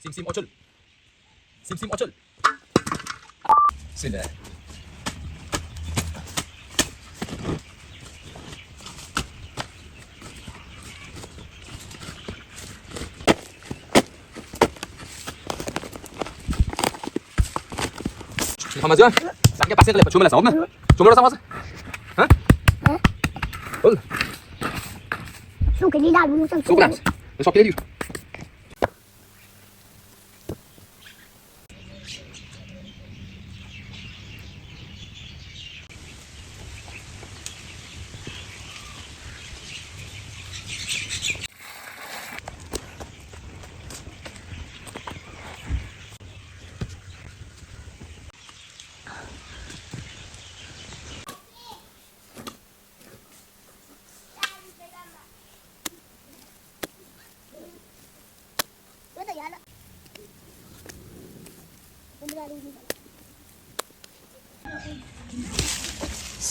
Sim sim ochil. Sim sim ochil. Bismillah. Muhammadjon, senga basseyn qilyapman, cho'milasan, hopmi? Cho'milasan hozir? Ha? Bo'ldi. Suv kelinglar, bo'lmasam Suv qilamiz. Biz olib kelaylik, yur.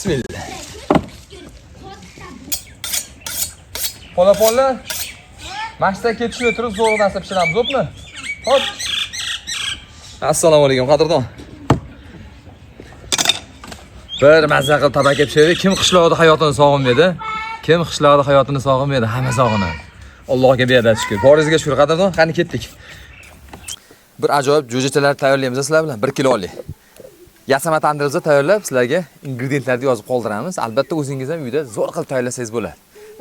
Bismillah. Polaponlar, maktabga ketishga turib zo'r narsa pishiramiz, xo'pmi? Hop. Assalomu alaykum, qadrdon. Bir mazza qilib tabaka pishirdik. Kim qishloqda hayotini sog'inmaydi? Kim qishloqda hayotini sog'inmaydi? Hamma sog'inadi. Allohga beadad shukr. Boringizga shukr, qadrdon. Qani ketdik. Bir ajoyib jo'jachalar tayyorlaymiz sizlar bilan. 1 kilolik. Yasama tandirimizni tayyorlab sizlarga ingrediyentlarni yozib qoldiramiz. Albatta o'zingiz ham uyda zo'r qilib tayyorlasangiz bo'ladi.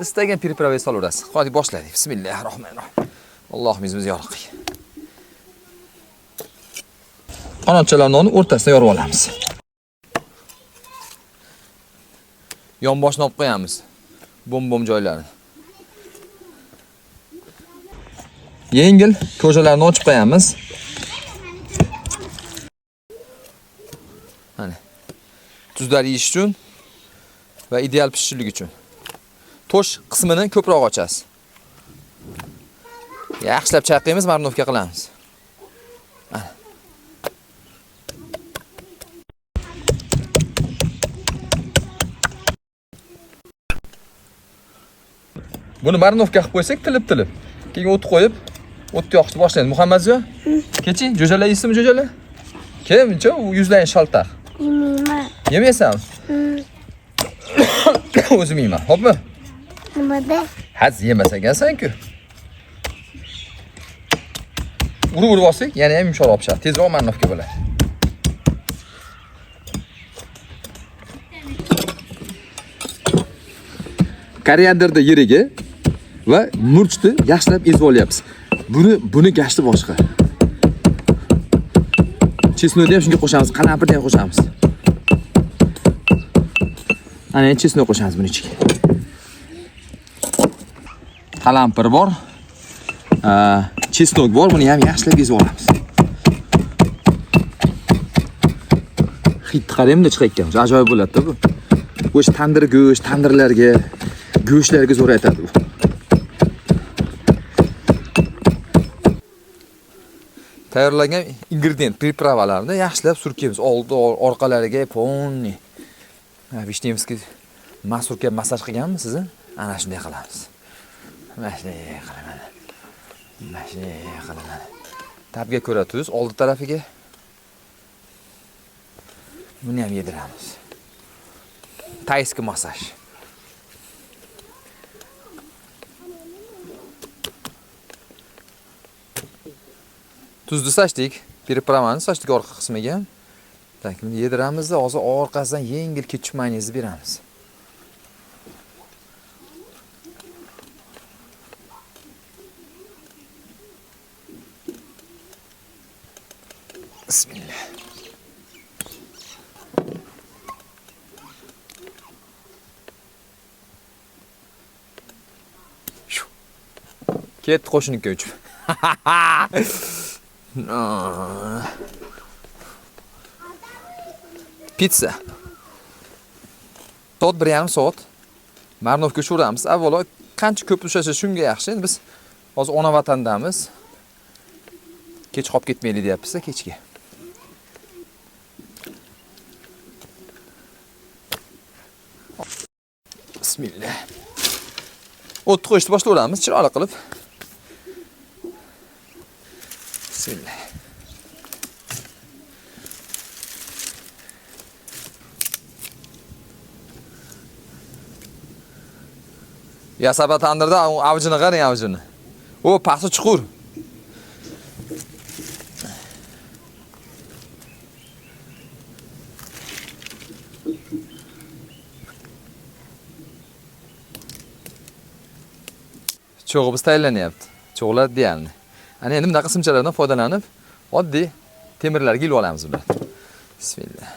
Istagan приправа solaverasiz. Hadi boshladik. Bismillahirrohmanirrohim. Allohim yuzimizni yorug' qil. Qanotchalarni nonni o'rtasidan yorib olamiz. Yonboshini olib qo'yamiz. Bom-bom joylarini. Yengil ko'jalarni ochib qo'yamiz. Mana. Tuzlar yeyish uchun va ideal pishishligi uchun. To'sh qismini ko'proq ochasiz. Yaxshilab chayqaymiz, marinovka qilamiz. Mana. Buni marinovka qilib qo'ysak, tilib-tilib. Keyin o't qo'yib, o'tni yoqishni boshlaymiz. Muhammadjon, kechi, jo'jalar yeysizmi jo'jalar? Kimcha u yuzlaring shaltaq. Yemayman. Yemaysanmi? O'zim yeyman, xo'pmi? Nimada? Haz yemas ekansan-ku. Urib-urib olsak, yana ham yumshoqroq pishadi. Tezroq marinovka bo'ladi. Koriandrda yirigi va murchni yaxshilab ezib olyapmiz. Buni gashti boshqa. Chesnokni ham shunga qo'shamiz, qalampirni ham qo'shamiz. Ana endi chesnok qo'shamiz buni ichiga. Qalampir bor. Chesnok bor, buni ham yaxshilab ezib olamiz. Hid qarang, bunday chiqayotgan. Ajoyib bo'ladi-da bu. Go'sht tandir go'sht, tandirlarga, go'shtlarga zo'r aytadi bu. Tayyorlangan ingredient, приправа larni yaxshilab surkaymiz. Oldi, orqalariga polni. Ha, Vishnevskiy masurka massaj qilganmi sizni? Ana shunday qilamiz. Mana shunday qilaman. Mana shunday qilaman. Tabga ko'ra tuz oldi tarafiga. Buni ham yediramiz. Tayski massaj. Tuzni sochdik, приправа ni sochdik orqa qismiga. Tak, buni yediramizda, hozir orqasidan yengil ketchup mayonez beramiz. Bismillah. Shu. Ketdi qo'shnikka uchib. Pitsa. Soat bir yarim soat marinovka ushiramiz. Avvalo qancha ko'p ushlasa shunga yaxshi. Endi biz hozir ona vatandamiz. Kech qolib ketmaylik deyapmiz-da kechga. Bismillah. O't qo'yishni boshlayveramiz chiroyli qilib. Bismillah. Yasaba tandirda avjini qarang, avjini. O, pasti chuqur. Cho'g'imiz tayyorlanyapti. Cho'g'lar deyalni. Ana endi bunaqa simchalardan foydalanib, oddiy temirlarga ilib olamiz bularni. Bismillah.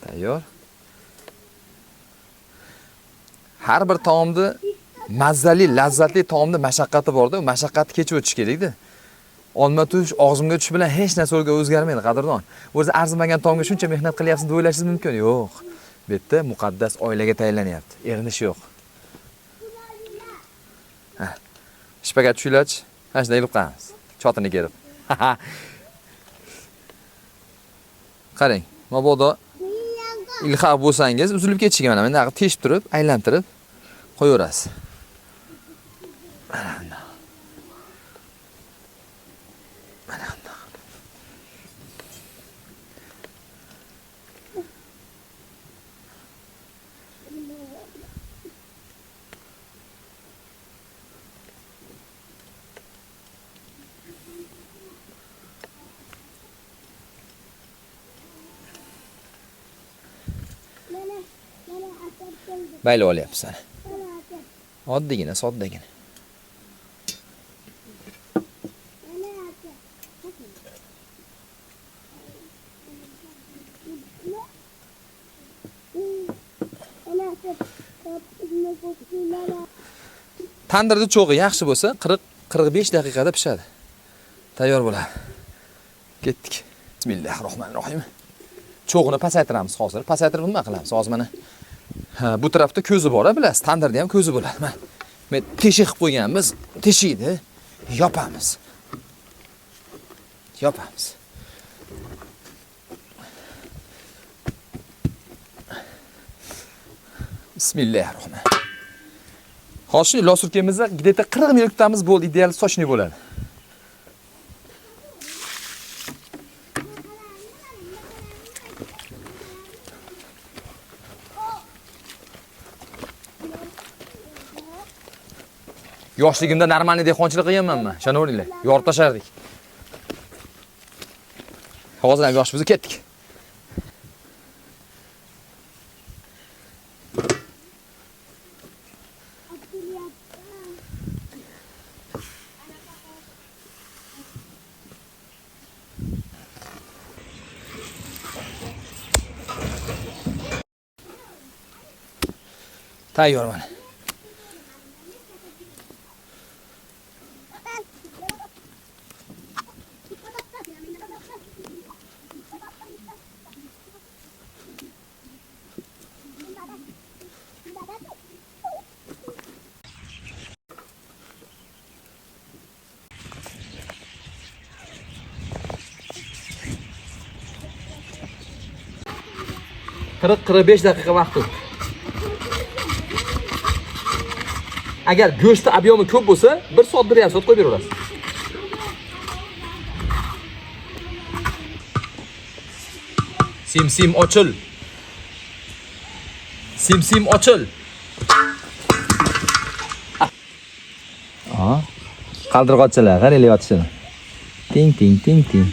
Tayyor. Har bir taomni mazali, lazzatli taomni mashaqqati bor-da, u mashaqqatni kechib o'tish kerak-da. Olma tush og'zimga tushish bilan hech narsa o'zgarmaydi, qadrdon. O'zi arzimagan taomga shuncha mehnat qilyapsiz deb o'ylashingiz mumkin. Yo'q. Bu yerda muqaddas oilaga tayinlanyapti. Erinish yo'q. Ha. Shpagat tushinglarchi. Mana shunday ilib qo'yamiz. Chotini kerib. Qarang, mabodo ilhaq bo'lsangiz uzilib ketishiga mana bunday qilib teshib turib, aylantirib qo'yaverasiz. Mana bunday. Mana bunday. Bayla olyapsan. Oddiygina, soddagina. Tandirda cho'g'i yaxshi bo'lsa, 40-45 daqiqada pishadi. Tayyor bo'ladi. Ketdik. Bismillahirrohmanirrohim. Cho'g'ini pasaytiramiz hozir. Pasaytirib nima qilamiz? Hozir mana bu tarafda ko'zi bor, bilasiz, tandirda ham ko'zi bo'ladi. Mana men teshik qilib qo'yganmiz. Teshikni yopamiz. Yopamiz. Bismillahirrohmanirrohim. Hozir losurkamizni где-то 40 minut kutamiz, bo'ldi, ideal sochni bo'ladi. Yoshligimda normalniy dehqonchilik qilganman men. Ishonaveringlar, yorib tashardik. Hozir ham yoshimizni ketdik. Tayyor mana. Qirq besh daqiqa vaqt o'tdi. Agar go'shtni obyomi ko'p bo'lsa, 1 soat 1,5 soat qo'yib beraverasiz. Sim-sim ochil. Sim-sim ochil. Aha. Qaldirg'ochchalar, qaranglar yotishini. Ting ting ting ting.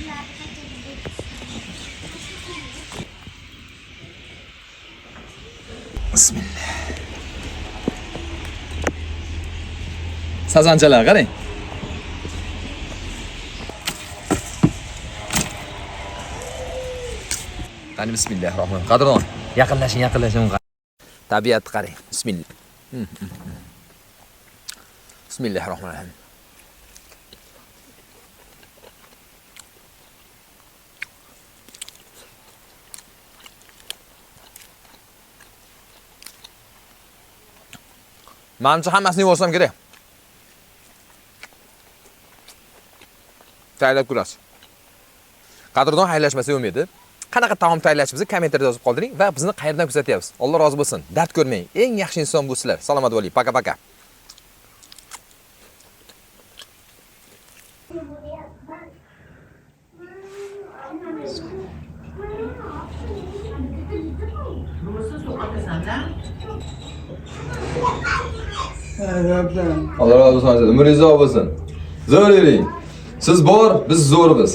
Bismillah. Sazanchalar qarang. Qani bismillahirrohmanirrohim. Qadrdon, yaqinlashing, yaqinlashing. Tabiatni qarang. Bismillah. Bismillahirrohmanirrohim. Manimcha hammasini yeyorsam kerak. Tayyorlab ko'rasiz. Qadrdon xayrlashmasa bo'lmaydi. Qanaqa taom tayyorlashimizni kommentariyada yozib qoldiring va bizni qayerdan kuzatyapsiz? Alloh rozi bo'lsin. Dard ko'rmang. Eng yaxshi inson bu sizlar. Salomat bo'ling. Paka paka. Alloh rozi bo'lsin. Umringiz uzoq bo'lsin. Zo'r yuring. Siz bor, biz zo'rmiz.